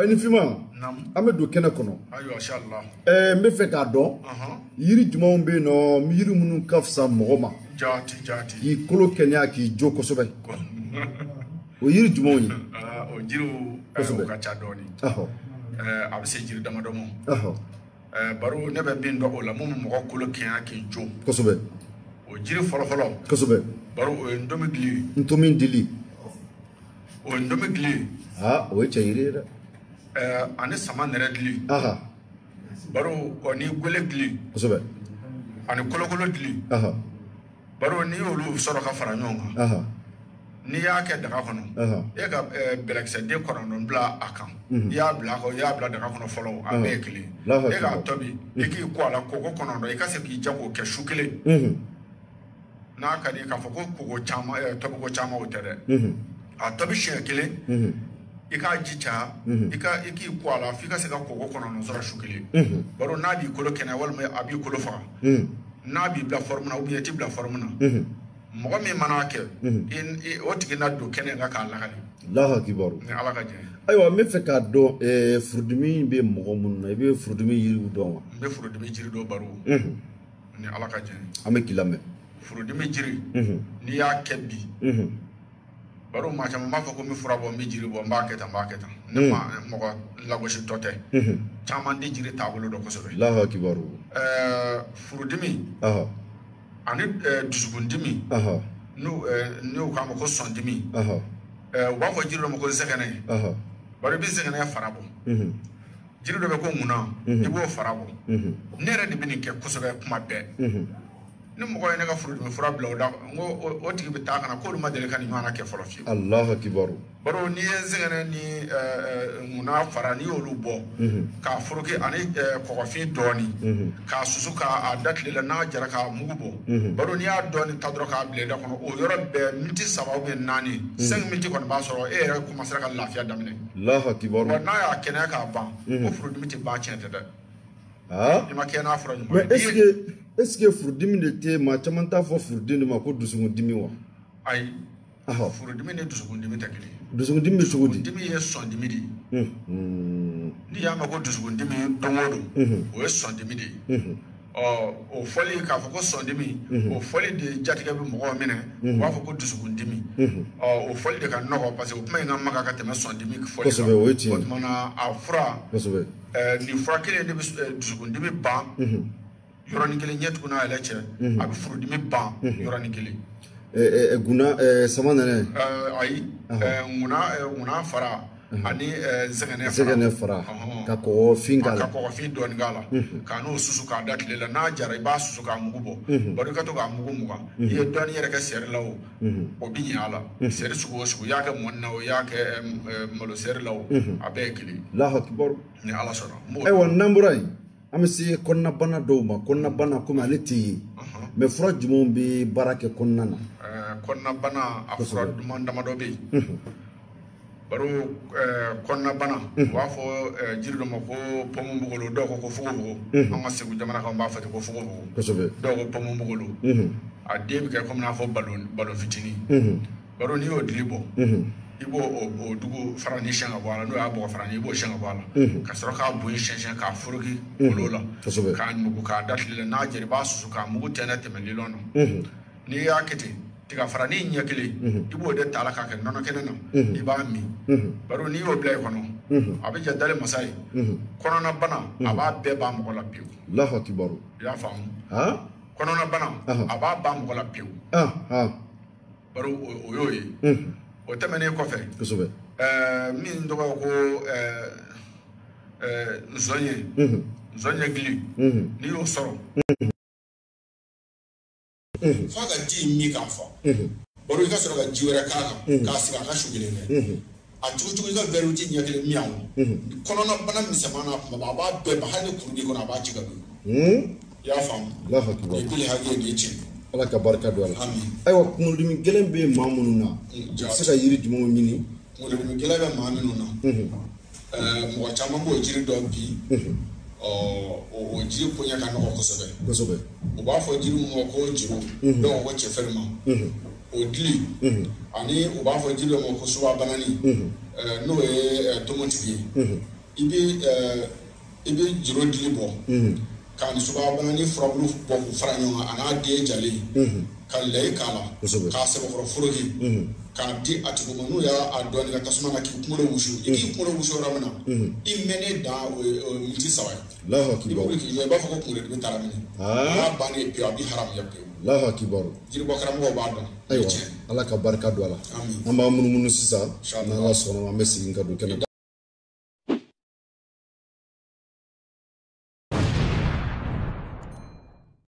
Bayini Finman, an bɛ don kɛnɛ kɔnɔ. Ayiwa, inshallah. N bɛ fɛ k'a dɔn yiri jumɛnw bɛ yen nɔ, yiri minnu ka fisa mɔgɔ ma. Jaati jaati. K'i kolo kɛnɛya, k'i jo kosɛbɛ. O yiri jumɛnw ye? O jiriw o ka ca dɔɔni. A bɛ se jiri damadɔ ma. Baro ne bɛ min dɔn o la, mun bɛ mɔgɔ kolo kɛnɛya k'i jo. Kosɛbɛ. O jiri fɔlɔfɔlɔ. Kosɛbɛ. Baro o ye ntomi dili ye. Ntomi dili. O ye ntomi dili ye. Aa, o ye cɛ yiri ye dɛ. Ani sama nɛrɛ dili. Baro ni gele dili. Kosɛbɛ. Ani kolokolo dili. Baro n'i y'olu sɔrɔ ka fara ɲɔgɔn kan. N'i y'a kɛ daga kɔnɔ, e ka bɛlɛkisɛden 9 bila a kan. I y'a bila a kan, i y'a bila daga kɔnɔ fɔlɔ, a bɛɛ ye kelen. E k'a tobi, i k'i ko a la koko 9, i ka se k'i ja k'o kɛ su kelen. N'a ka di k'a fɔ ko koko caman, tobiko caman o tɛ dɛ. A tobi siɲɛ kelen, i k'a ji caya, i k'i ko a la f'i ka se ka koko 9 sɔrɔ su kelen. Baro n'a b'i kolo kɛnɛya walima a b'i kolo faga. N'a b'i bila forme na ou bien i t'i bila forme na. Mɔgɔ min mana kɛ, o tigi na don kɛnɛ kan k'a lakali. Allahu akibaru. Ni Ala ka jɛ. Ayiwa, n bɛ fɛ k'a dɔn furudimi bɛ mɔgɔ minnu na, i bɛ furudimi yiriw dɔn wa? N bɛ furudimi jiri dɔn baro. Ni Ala ka jɛ. An bɛ k'i lamɛn. Furudimi jiri, n'i y'a kɛ bi, baro maa caman b'a fɔ ko n bɛ fura bɔ, n bɛ jiri bɔ, n b'a kɛ tan, n b'a kɛ tan. Ne ma mɔgɔ lagositɔ tɛ. Caman tɛ jiri taabolo dɔn kosɛbɛ. Allahu akibaru. Furudimi. Ani dusukundimi, n'u k'a ma ko sɔndimi, u b'a fɔ jiri dɔ ma ko zɛgɛnɛ. Bari i bɛ zɛgɛnɛ fara bɔ. Jiri dɔ bɛ ko ŋuna, i b'o fara bɔ. Ne yɛrɛ de bɛ nin kɛ kosɛbɛ kuma bɛɛ. Ni mɔgɔ ye ne ka furudimi fura bila o da, n ko o tigi bɛ taa ka na k'olu ma deli ka nin ɲɔgɔnna kɛ fɔlɔ fiyewu. Allahu akibaru. Baro n'i ye zɛgɛnɛ ni ŋuna fara, n'i y'olu bɔ k'a foroki ani kɔgɔfin dɔɔni, k'a susu k'a da tile la, n'a jara k'a mugu bɔ. Baro n'i y'a dɔɔni ta dɔrɔn k'a bila i da kɔnɔ, o yɔrɔ bɛɛ miniti 3 ou bien 4, 5 miniti kɔni b'a sɔrɔ e yɛrɛ commencera ka lafiya daminɛ. Allahu akibaru. Wa n'a y'a kɛnɛya k'a ban, o furudimi tɛ ban, tiɲɛ tɛ dɛ. I ma kɛ n'a fura ɲuman ye. Mais est-ce que furudimi de tɛ maa caman t'a fɔ furudimi de ma ko dusukundimi wa? Ayi. Furudimi ni dusukundimi tɛ kelen ye. Dusukundimi bɛ cogo di? Dusukundimi ye sɔndimi de ye. N'i y'a mɛn ko dusukundimi don o don, o ye sɔndimi de ye. Ɔ o fɔli k'a fɔ ko sɔndimi, o fɔli de jatigɛ bɛ mɔgɔw minɛ, u b'a fɔ ko dusukundimi. Ɔ o fɔli de ka nɔgɔ parce que o kuma in ka maga ka tɛmɛ sɔndimi fɔli kan. Kosɛbɛ, o ye tiɲɛ ye. O tuma na a fura. Kosɛbɛ. Nin fura kelen de bɛ dusukundimi ban. Yɔrɔnin kelen ɲɛ tugun n'a yɛrɛ cɛ, a bɛ furudimi ban yɔrɔnin kelen. Guna sama nɛnɛ. Ayi, ŋuna fara ani zɛgɛnɛ fara. Zɛgɛnɛ fara ka kɔgɔfin k'a la. Ka kɔgɔfin dɔɔni k'a la. K'a n'o susu k'a da tile la, n'a jara i b'a susu k'a mugu bɔ. Bari i ka to k'a mugu mugan. I ye dɔɔni yɛrɛ kɛ sɛri la o, o bɛ ɲɛ a la. Sɛri sugu o sugu, i y'a kɛ mɔni na o, i y'a kɛ malo sɛri la o, a bɛɛ ye kelen. Allahu akibaru. Ni Ala sɔnna. Ayiwa, n'an bɔra yen, an bɛ se kɔnɔnabana dɔw ma. Kɔnɔnabana komi ale tɛ ye, mɛ fura jumɛnw bɛ baara kɛ kɔnɔna na? Kɔnɔnabana a fura duman damadɔ bɛ yen. Baro kɔnɔnabana, u b'a fɔ jiri dɔ ma ko pɔnbogolo, dɔw ko fogofogo. An ka Segu jamana kan, u b'a fɔ ten ko fogofogo. Kosɛbɛ. Dɔw ko pɔnbogolo. A den bɛ kɛ komi n'a fɔ balon fitinin. Baro n'i y'o dili bɔ, i b'o o dugu fara ni siɲɛ ka bɔ a la, n'o y'a bɔgɔ fara ni i b'o siɲɛ ka bɔ a la, ka sɔrɔ k'a bonya siɲɛ k'a foroki kolo la, k'a nugu k'a da tile la, n'a jara i b'a susu k'a mugu tɛntɛn tɛmɛ lilɔn na. N'i y'a kɛ ten, tiga fara ni ɲɛ kelen, i b'o de ta a la k'a kɛ nɔnɔ kɛnɛ na, i b'a min. Baro n'i y'o bila i kɔnɔ, a bɛ ja dalen masa ye. Kɔnɔnabana a b'a bɛɛ ban mɔgɔ la pewu. Allahu akibaru. I y'a faamu? Kɔnɔnabana a b'a ban mɔgɔ la pewu. Baro o y'o ye. O tɛmɛnen kɔfɛ. Kosɛbɛ. Min tɔgɔ ko nsɔɲɛ. Nsɔɲɛ gili. N'i y'o sɔrɔ. F'a ka ji in min k'a fa. Baro i ka sɔrɔ ka ji wɛrɛ k'a kan. K'a sigi a ka su kelen kɛ. A cogo cogo i ka wɛri ji ɲɛ kelen min a kɔnɔ. Kɔnɔnabana misɛnman n'a kumaba a b'a bɛɛ ban, hali ni kuru b'i kɔnɔ a b'a ci ka don. I y'a faamu? Allahu akibaru. Nin ye hakɛ ye, nin ye tiɲɛ. Ala ka barika don a la. Ayiwa, kunkolodimi gɛlɛn bɛ maa minnu na, u bɛ se ka yiri jumɛnw ɲini? Kunkolodimi gɛlɛn bɛ maa minnu na, mɔgɔ caman b'o jiri dɔn bi. O jiri koɲɛ ka nɔgɔ kosɛbɛ. Kosɛbɛ. U b'a fɔ jiri min ma ko juru, dɔw ko cɛfɛrima. O dili ani u b'a fɔ jiri dɔ ma ko suba banani, n'o ye tomotigi ye, i bɛ jiro dili bɔ k'a ni suba banani furabulu bɔ k'u fara ɲɔgɔn kan, a n'a den jalen, ka layi k'a la, k'a sɛbɛkɔrɔ foroki, k'a di a tigi ma. N'u y'a dɔɔnin ka tasuma na k'i kunkolo wusu, i k'i kunkolo wusu yɔrɔ min na, i mɛnnen dan o ye miniti 3 ye. Allahu I bɛ akibaru. wuli k'i jɔ, i b'a fɔ ko kunkolodimi taara minɛ. Aa. O y'a bannen pewu, a b'i haramuya pewu. Allahu akibaru. Jiribɔ karamɔgɔw b'a dɔn. Ayiwa, Ala ka barika don a la. Amin. An b'a munumunu sisan. Inshallah. N'Ala sɔnna ma, an bɛ segin ka don kɛnɛ.